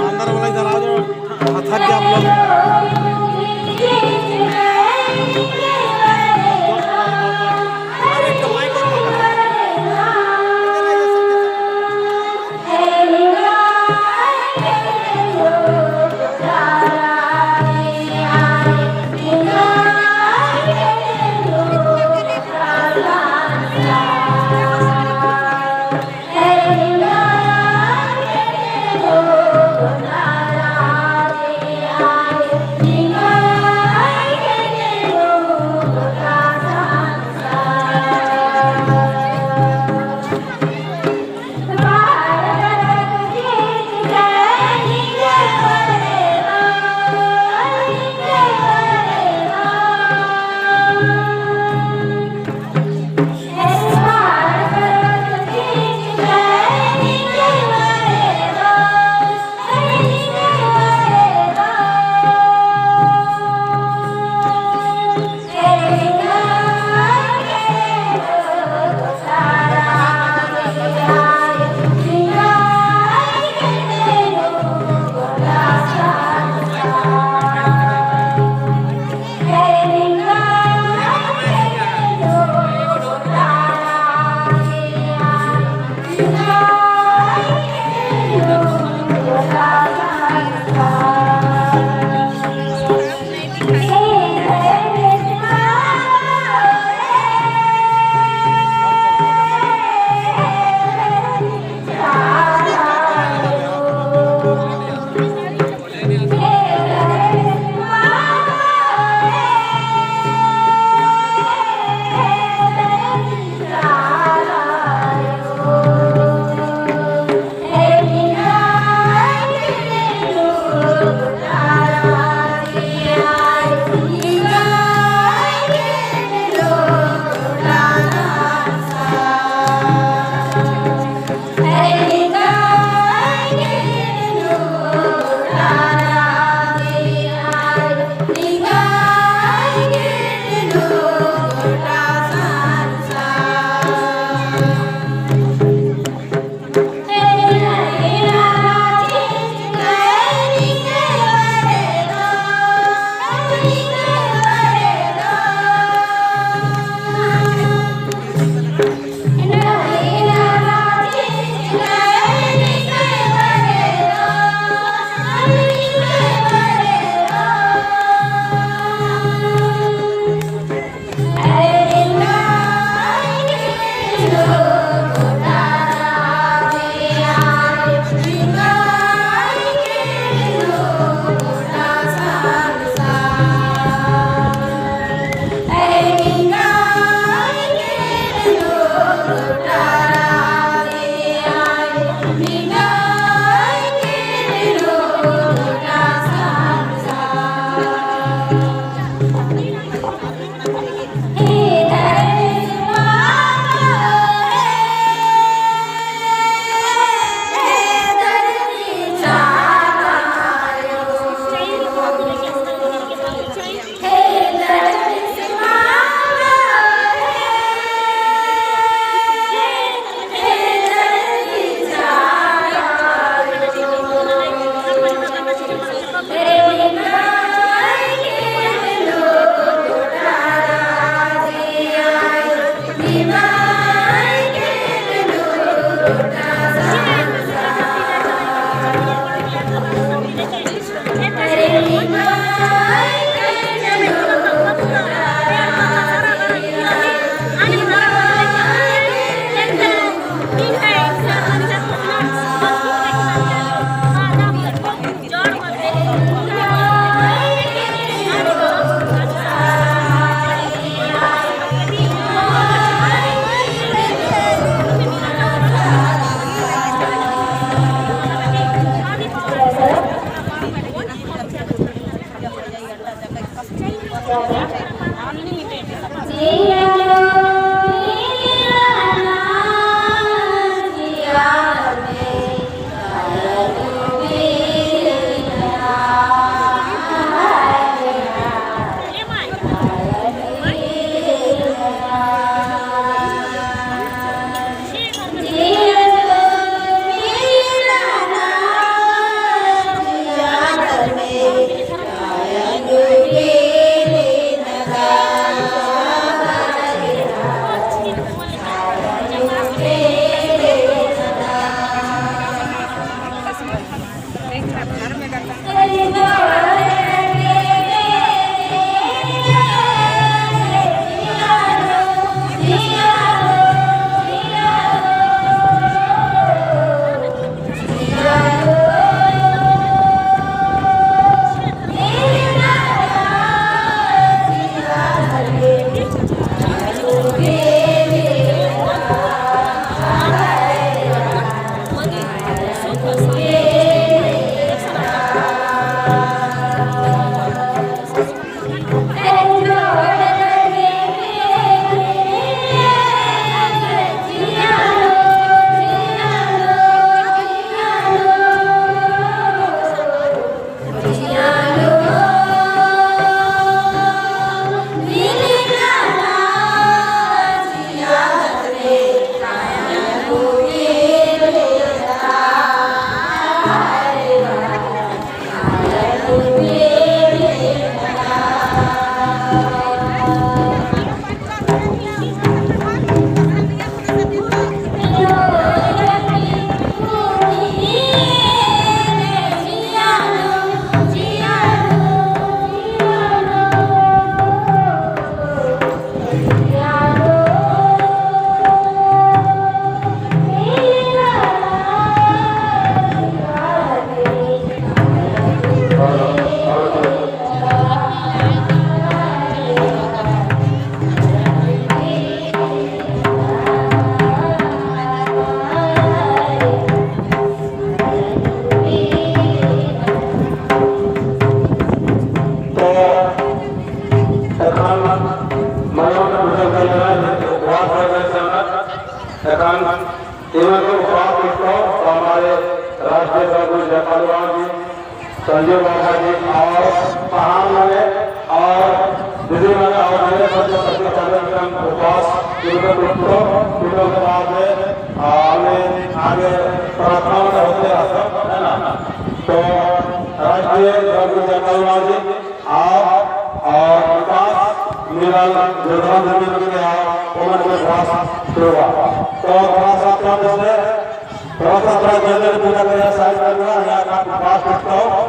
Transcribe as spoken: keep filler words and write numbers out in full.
अंदर वाला इधर आ जाओ, थक गया आप लोग। तो एखन मयूर पूजन करना है, उपवास रखना है। एखन इन्हें तो उपवास इसको हमारे राष्ट्रीय प्रभु जयपाल बाबा जी, संजय बाबा जी और पहाड़ मने और दीदी मने और मेरे सभी सभी कार्यक्रम उपवास इनके गुप्तो इनके उपवास में, आ, हमें आगे प्रार्थना में होते रहता है ना। तो राष्ट्रीय प्रभु जयपाल बाबा जी आप और विकास मिलल निर्धन जमीन के आप उमर में घास करवा। तो थोड़ा सा कम से थोड़ा सा थोड़ा जल्दी पूजा करिए, साइड करना है, आप पास करता हो।